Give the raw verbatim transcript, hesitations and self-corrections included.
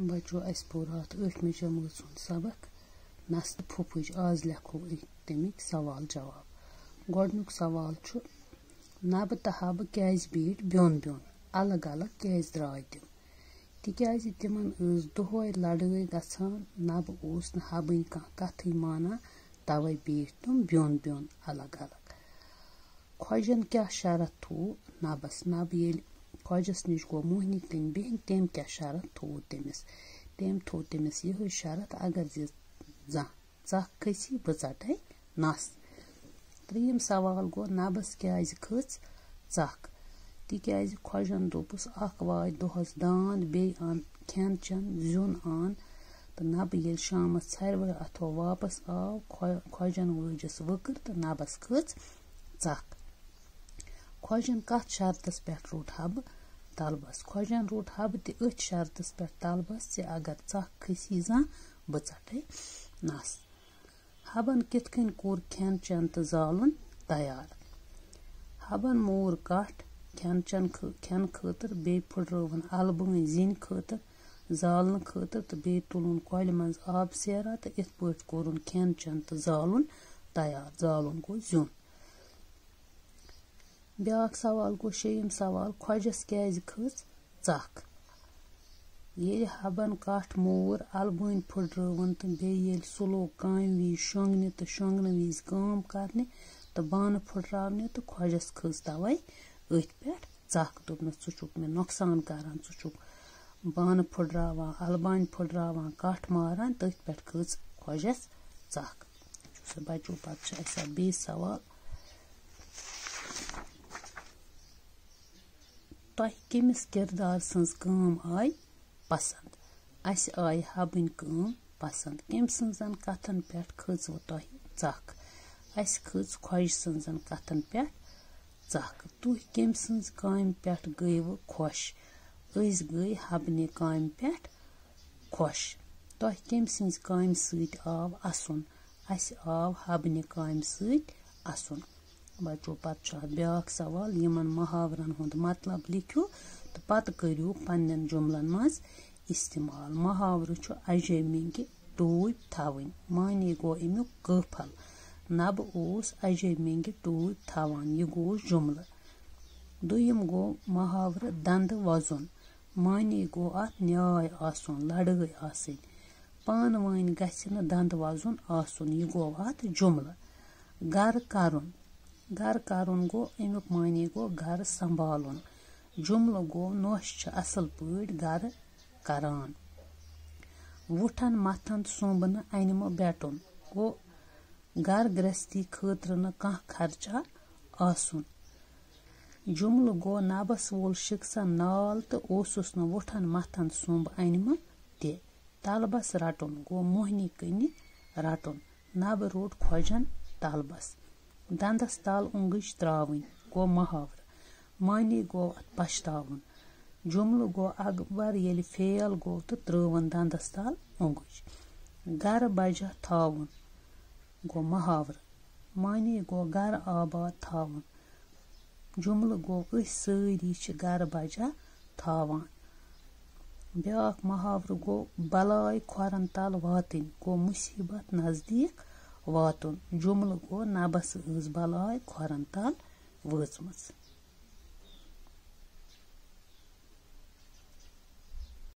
بچو، اَسہِ پوٚر اَتھ ٲٹھمہِ جمٲژ ہُنٛد سبق نستہٕ پھُپھٕج۔ آز لیکھو أسۍ تَمِکۍ سوال جواب۔ گۄڈٕنیُک سوال چھُ، نبہٕ تہٕ حبہٕ کیٛازِ بیٖٹھۍ بیوٚن بیوٚن؟ الگ الگ کیٛازِ درٛاے تِم؟ تِکیٛازِ تِمن ٲس دۄہے لڑٲے گژھان، نبہٕ اوس نہٕ حبٕنۍ کانٛہہ کتھٕے مانان، توے بیٖٹھۍ تِم بیوٚن بیوٚن الگ الگ۔ خۄجن کیٛاہ شرط تھوو نبس؟ نبہٕ ییٚلہِ خۄجس نِش گوٚو موہنی کِنۍ بِہِنۍ، تٔمۍ کیٛاہ شرط تھوو تٔمِس؟ تٔمۍ تھوو تٔمِس یِہوٚے شرط، اگر زِ زانٛہہ ژکھ کھسی، بہٕ ژٹے نس۔ ترٛیٚیِم سوال گوٚو، نبس کیٛازِ کھٔژ ژکھ؟ تِکیٛازِ خۄجن دوٚپُس، اکھ واتہِ دۄہس داند، بیٚیہِ ان کھٮ۪ن چٮ۪ن، زیُن ان۔ تہٕ نبہٕ ییٚلہِ شامس ژھرِ وٲرۍ اَتھو واپس آو، خۄ-، خۄجن وٲجِس وٕکٕر تہٕ نبس کھٔژ ژکھ۔ خۄجن کتھ شرطس پٮ۪ٹھ روٚٹ حبہٕ طلبس؟ خۄجن روٚٹ حبہٕ تہِ أتھۍ شرطس پٮ۪ٹھ طلبس زِ اگر ژکھ کھسی زانٛہہ، بہٕ ژٹے نس۔ حبن کِتھ کٔنۍ کوٚر کھٮ۪ن چٮ۪ن تہٕ زالُن تیار؟ حبن مور کٹھ کھٮ۪ن چٮ۪ن خٲ-، کھٮ۪نہٕ خٲطرٕ، بیٚیہِ پھُٹرٲوٕن البٲنۍ زِنہِ خٲطرٕ، زالنہٕ خٲطرٕ، تہٕ بیٚیہِ تُلُن کۄلہِ منٛز آب سیرا تہٕ یِتھ پٲٹھۍ کوٚرُن کھٮ۪ن چٮ۪ن تہٕ زالُن تیار۔ زالُن گوٚو زیُن۔ بیٛاکھ سوال گوٚو، شیٚیِم سوال، خۄجس کیٛازِ کھٔژ ژکھ؟ ییٚلہِ حبن کٹھ مور البٲنۍ پھُٹرٲوٕن تہٕ بیٚیہِ ییٚلہِ سُہ لوٚگ کامہِ وِزِ شۄنٛگنہِ تہٕ شۄنٛگنہٕ وِزِ کٲم کرنہِ تہٕ بانہٕ پھُٹراونہِ، تہٕ خۄجس کھٔژ توے أتھۍ پٮ۪ٹھ ژکھ۔ دوٚپنس، ژٕ چھُکھ مےٚ نۄقصان کران، ژٕ چھُکھ بانہٕ پھُٹراوان، البانہِ پھُٹراوان، کٹھ ماران، تٔتھۍ پٮ۪ٹھ کھٔژ خۄجس ژکھ۔ چھُ سُہ بچو، پتہٕ چھُ اَسہِ اَتھ بیٚیہِ سوال۔ تۄہہِ کٔمِس کِردار سٕنٛز کٲم آیہِ پسنٛد؟ اَسہِ آیہِ حبٕنۍ کٲم پسنٛد۔ کٔمۍ سٕنٛزن کتھن پٮ۪ٹھ کھٔژوٕ تۄہہِ ژکھ؟ اَسہِ کھٔژ خۄجہِ سٕنٛزن کتھن پٮ۪ٹھ ژکھ۔ تُہۍ کٔمۍ سٕنٛزِ کامہِ پٮ۪ٹھ گٔیوٕ خۄش؟ أسۍ گٔے حبنہِ کامہِ پٮ۪ٹھ خۄش۔ تۄہہِ کٔمۍ سٕنٛزِ کامہِ سۭتۍ آو اَسُن؟ اَسہِ آو حبنہِ کامہِ سۭتۍ اَسُن۔ بچو، پتہٕ چھُ اَتھ بیٛاکھ سوال، یِمن محاورن ہُنٛد مطلب لیکھِو تہٕ پتہٕ کٔرِو پننٮ۪ن جملن منٛز استعمال۔ محاورٕ چھُ اجے مِنٛگہِ ٹوٗپۍ تھاوٕنۍ، معنی گوٚو اَمیُک قٲفل۔ نبہٕ اوس اجے مِنٛگہِ ٹوٗپۍ تھاوان، یہِ گوٚو جملہٕ۔ دوٚیِم گوٚو محاورٕ دندٕ وۄزُن، معنی گوٚو اَتھ نیاے آسُن، لڑٲے آسٕنۍ۔ پانہٕ وٲنۍ گژھِ نہٕ دندٕ وۄزُن آسُن، یہِ گوٚو اَتھ جملہٕ۔ گرٕ کرُن، گرٕ کرُن گوٚو، اَمیُک معنی گوٚو گرٕ سنبھالُن۔ جملہٕ گوٚو، نوٚش چھِ اَصٕل پٲٹھۍ گرٕ کران۔ وُٹھن مَتھن سوٚمب نہٕ اَنِمہٕ بیٹُن گوٚو، گرٕ گرستی خٲطرٕ نہٕ کانٛہہ خرچہ آسُن۔ جملہٕ گوٚو، نبس وول شِکسن نال تہٕ اوسُس نہٕ وُٹھن مَتھن سوٚمب اَنِمہٕ تہِ۔ طلبس رٹُن گوٚو، موہنی کٕنہِ رٹُن۔ نبہٕ روٚٹ خۄجن طلبس۔ دندس تل اونگٕج تراوٕنۍ گوٚو محاورٕ۔ معنی گوٚو اَتھ پچھتاوُن۔ جملہٕ گوٚو، اکبر ییٚلہِ فیل گوٚو تہٕ ترٲوٕن دندس تل اونگٕج۔ گرٕ بجا تھاوُن گوٚو محاورٕ۔ معنی گوٚو گرٕ آباد تھاوُن۔ جملہٕ گوٚو، أسۍ سٲری چھِ گرٕ بجا تھاوان۔ بیٛاکھ محاورٕ گوٚو، بلاے کھۄرن تل واتٕنۍ گوٚو، مُصیبت نزدیٖک واتُن۔ جملہٕ گوٚو، نبس ٲس بلاے کھۄرن تل وٲژمٕژ۔